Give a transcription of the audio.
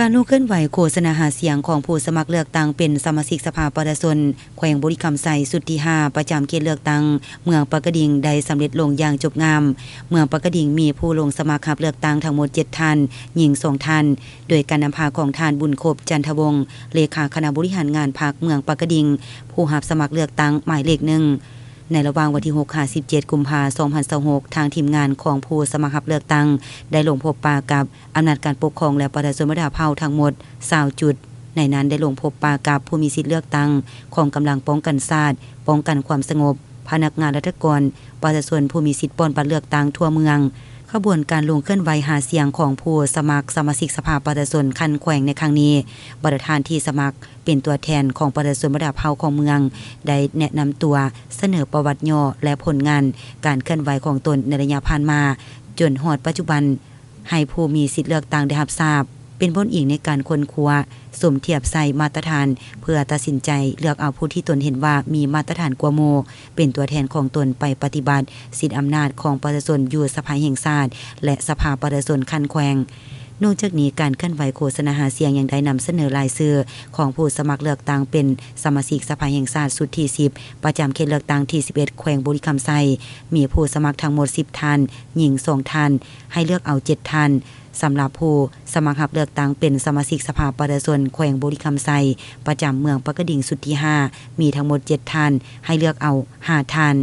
ການລົງເຄື່ອນໄຫວໂຄສະນາຫາສຽງຂອງຜູ້ສະໝັກເລືອກຕັ້ງເປັນສະມາຊິກສະພາປະຊາຊົນແຂວງບໍລິຄຳໄຊ ຊຸດທີຫ້າ ປະຈຳເຂດເລືອກຕັ້ງເມືອງປາກກະດິງ ໄດ້ສຳເລັດລົງຢ່າງຈົບງາມ. ເມືອງປາກກະດິງມີຜູ້ລົງສະໝັກຮັບເລືອກຕັ້ງທັງໝົດເຈັດທ່ານ, ຍິງສອງທ່ານ, ໂດຍການນຳພາຂອງທ່ານ ບຸນຄົບ ຈັນທະວົງ ເລຂາຄະນະບໍລິຫານງານພັກເມືອງປາກກະດິງ ຜູ້ຮັບສະໝັກເລືອກຕັ້ງໝາຍເລກໜຶ່ງ. ໃນລະຫວ່າງວັນທີຫົກຫາສິບເຈັດ ກຸມພາ ສອງພັນຊາວຫົກ ທາງທີມງານຂອງຜູ້ສະໝັກຮັບເລືອກຕັ້ງ ໄດ້ລົງພົບປະກັບອຳນາດການປົກຄອງ ແລະ ປະຊາຊົນບັນດາເຜົ່າທັງໝົດຊາວຈຸດ. ໃນນັ້ນໄດ້ລົງພົບປະກັບຜູ້ມີສິດເລືອກຕັ້ງຂອງກຳລັງປ້ອງກັນຊາດ, ປ້ອງກັນຄວາມສະຫງົບ, ພະນັກງານລັດຖະກອນ, ປະຊາຊົນຜູ້ມີສິດປ່ອນບັດເລືອກຕັ້ງທົ່ວເມືອງ. ຂະບວນການລົງເຄື່ອນໄຫວຫາສຽງຂອງຜູ້ສະໝັກສະມາຊິກສະພາປະຊາຊົນຂັ້ນແຂວງໃນຄັ້ງນີ້, ບັນດາທ່ານທີ່ສະໝັກ ເປັນຕົວແທນຂອງປະຊາຊົນບັນດາເຜົ່າຂອງເມືອງ ໄດ້ແນະນຳຕົວ, ສະເໜີປະຫວັດຫຍໍ້ ແລະ ຜົນງານການເຄື່ອນໄຫວຂອງຕົນໃນໄລຍະຜ່ານມາ ຈົນຮອດປັດຈຸບັນ ໃຫ້ຜູ້ມີສິດເລືອກຕັ້ງໄດ້ຮັບຊາບ. ເປັນບ່ອນອີງໃນການຄົ້ນຄວ້າ, ສົມທຽບໃສ່ມາດຕະຖານ ເພື່ອຕັດສິນໃຈເລືອກເອົາຜູ້ທີ່ຕົນເຫັນວ່າມີມາດຕະຖານກວ່າໝູ່ ເປັນຕົວແທນຂອງຕົນໄປປະຕິບັດສິດອຳນາດຂອງປະຊາຊົນຢູ່ສະພາແຫ່ງຊາດ ແລະ ສະພາປະຊາຊົນຂັ້ນແຂວງ. ນອກຈາກນີ້, ການເຄື່ອນໄຫວໂຄສະນາຫາສຽງຍັງໄດ້ນຳສະເໜີລາຍຊື່ຂອງຜູ້ສະໝັກເລືອກຕັ້ງເປັນສະມາຊິກສະພາແຫ່ງຊາດຊຸດທີສິບ ປະຈຳເຂດເລືອກຕັ້ງທີສິບເອັດ ແຂວງບໍລິຄຳໄຊ, ມີຜູ້ສະໝັກທັງໝົດສິບທ່ານ, ຍິງສອງທ່ານ, ໃຫ້ເລືອກເອົາເຈັດທ່ານ. ສຳລັບຜູ້ສະໝັກຮັບເລືອກຕັ້ງເປັນສະມາຊິກສະພາປະຊາຊົນແຂວງບໍລິຄຳໄຊ ປະຈຳເມືອງປາກກະດິງຊຸດທີຫ້າ ມີທັງໝົດເຈັດທ່ານ, ໃຫ້ເລືອກເອົາຫ້າທ່ານ.